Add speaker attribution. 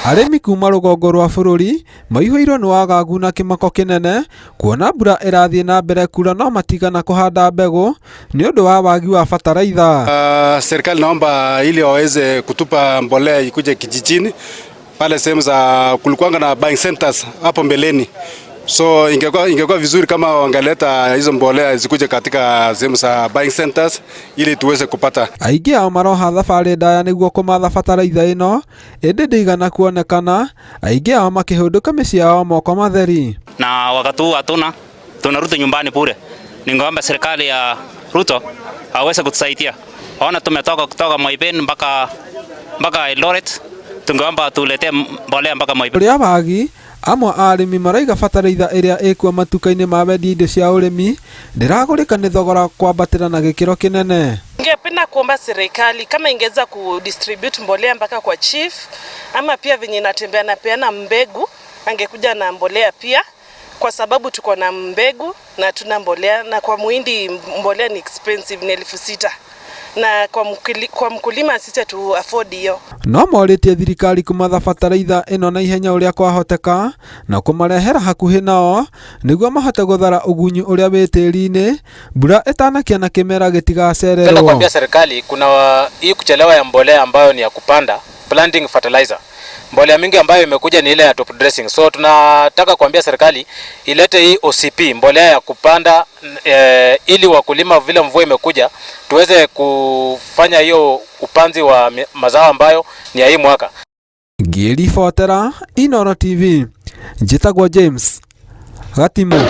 Speaker 1: Arĩmi kuma rũgongo rwa bũrũri maihũirwo nĩ wagagu na kĩmako kĩnene kuona mbura ĩrathiĩ na mbere kura no matigana kũhanda mbegũ nĩ ũndũ wa wagi wa bataraitha.
Speaker 2: Serikali naomba ili waweze kutupa mbolea ikuje kijijini pale sehemu za kulikuwanga na buying centers hapo mbeleni, so ingekuwa vizuri kama wangeleta hizo mbolea zikuje katika sehemu za buying centers ili tuweze kupata.
Speaker 1: Aingĩ ao maroha thabarĩ ndaya nĩguo kũmatha bataraitha ĩno ĩndĩ ndĩigana kuonekana, aingĩ ao makĩhũndũka mĩciĩ yao moko matheri.
Speaker 3: Na wakati huu hatuna, tunarudi nyumbani bure. Ningeomba serikali ya Ruto aweze kutusaidia. Ona tumetoka kutoka Moiben mpaka Eldoret, tungeomba tuletee mbolea mpaka Moiben.
Speaker 1: Ũrĩa wagi amwe a arĩmi maraiga bataraitha ĩrĩa ĩkuo matuka-inĩ ma wendia indo cia ũrĩmi ndĩragũrĩka nĩ thogora kwambatĩra na gĩkĩro kĩnene.
Speaker 4: Ningependa kuomba serikali kama ingeweza kudistribute mbolea mpaka kwa chief, ama pia venye inatembea na peana mbegu, angekuja na mbolea pia, kwa sababu tuko na mbegu na tuna mbolea, na kwa muhindi mbolea ni expensive, ni 6,000 na kwa mkulima sisi hatu afford hiyo.
Speaker 1: No morĩtie thirikari kũmatha bataraitha ĩno na ihenya ũrĩa kwahoteka na kũmarehera hakuhĩ nao nĩguo mahote gũthara ũgunyu ũrĩa wĩ tĩri-inĩ mbura ĩtanakia na kĩmera
Speaker 5: Napenda
Speaker 1: gĩtigacererwo.
Speaker 5: Kuambia serikali kuna hii kuchelewa ya mbolea ambayo ni ya kupanda, planting fertilizer. Mbolea mingi ambayo imekuja ni ile ya top dressing. So tunataka kuambia serikali ilete hii OCP, mbolea ya kupanda ili wakulima, vile mvua imekuja, tuweze kufanya hiyo upanzi wa mazao ambayo ni ya hii mwaka.
Speaker 1: Ngĩribotera Inooro TV, njĩtagwo James Gatimu.